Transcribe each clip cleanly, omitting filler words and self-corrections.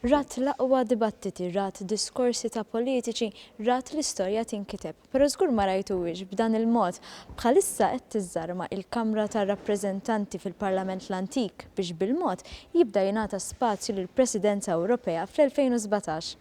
Rat l-aqwa dibattiti, rat diskorsi ta' politiċi, rat l-istorja tinkiteb. Però żgur ma rajtuhiex b'dan il-mod. Bħalissa qed tiżżarma il-Kamra tar-Rappreżentanti fil-Parlament l-Antik biex bil-mod jibda jingħata spazju lill-Presidenza Ewropea fl-2017.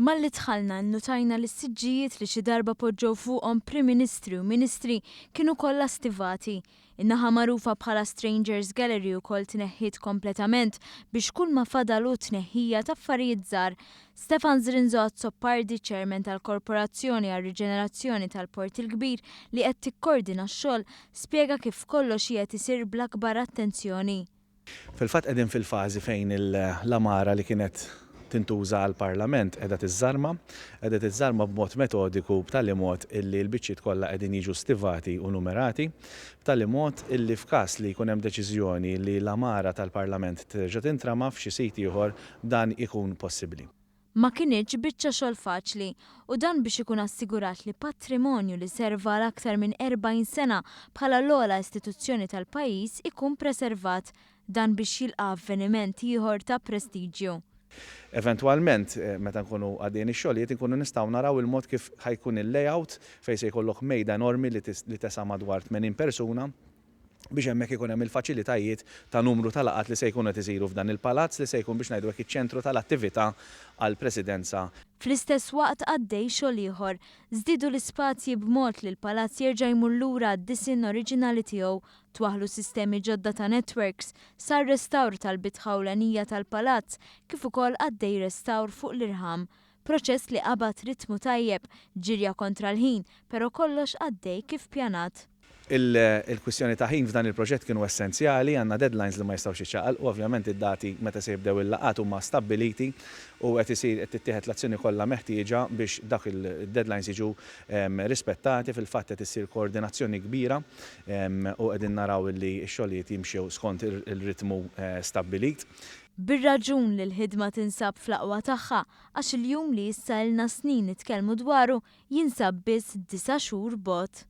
Malli dħalna nnutajna li s-siġġijiet li xi darba poġġew fuqhom Prim Ministri u Ministri kienu kollha stivati. In-naħa magħrufa bħala Strangers Gallery ukoll tneħħiet kompletament biex kull ma fadal hu tneħħija ta' affarijiet żgħar. Stefan Zrinzo Azzopardi, Chairman tal-Korporazzjoni għar-Riġenerazzjoni tal-Port il-Kbir li qed tikkordina x-xogħol, spjega kif kollox qiegħed isir bl-akbar attenzjoni. Fil-fatt qegħdin fil-fażi fejn l-għamara li kienet tintuża għall-Parlament qiegħda tiżżarma, qiegħda tiżżarma b'mod metodiku b'tali mod illi l-biċċiet kollha qegħdin jiġu stivati u numerati, b'tali mod illi f'każ li jkun hemm deċiżjoni li l-għamara tal-Parlament terġa' tintrama f'xi sit ieħor dan ikun possibbli. Ma kinitx biċċa xogħol faċli, u dan biex ikun assigurat li patrimonju li serva għal aktar minn 40 sena bħala l-ogħla istituzzjoni tal-pajjiż ikun preservat. Dan biex jilqa' avveniment ieħor ta' prestiġju. Eventwalment, meta nkunu għaddejjin ix-xogħlijiet inkunu nistgħu naraw il-mod kif ħa jkun il-layout fejn se jkollok mejda enormi li tesa' madwar 80 persuna, biex hemmhekk ikun hemm il-faċilitajiet ta' numru ta' laqgħat li se jkunu qed isiru f'dan il-palazz li se jkun biex ngħidu hekk iċ-ċentru tal-attività għall-Presidenza. Fl-istess waqt għaddej xogħol ieħor. Żdiedu l-ispazji b'mod li l-palazz jerġa' jmur lura għad-disinn oriġinali tiegħu, twaħħlu sistemi ġodda ta' networks, sar restawr tal-bitħa ewlenija tal-palazz kif ukoll għaddej restawr fuq l-irħam. Proċess li qabad ritmu tajjeb, ġirja kontra l-ħin, però kollox għaddej kif pjanat. Il-kwistjoni ta' ħin f'dan il-proġett kienu essenzjali, għandna deadlines li ma jistgħux jiċċaqalqu, ovvjament id-dati meta se jibdew il-laqgħat huma stabbiliti u qed isir qed tittieħed l-azzjoni kollha meħtieġa biex dawk il-deadlines jiġu rispettati, fil-fatt qed issir koordinazzjoni kbira u qegħdin naraw li x-xogħlijiet jimxew skont il-ritmu stabbilit. Bir-raġun li l-ħidma tinsab fl-aqwa tagħha għax il-jum li issa ilna snin nitkellmu dwaru jinsab biss disa' xhur bogħod.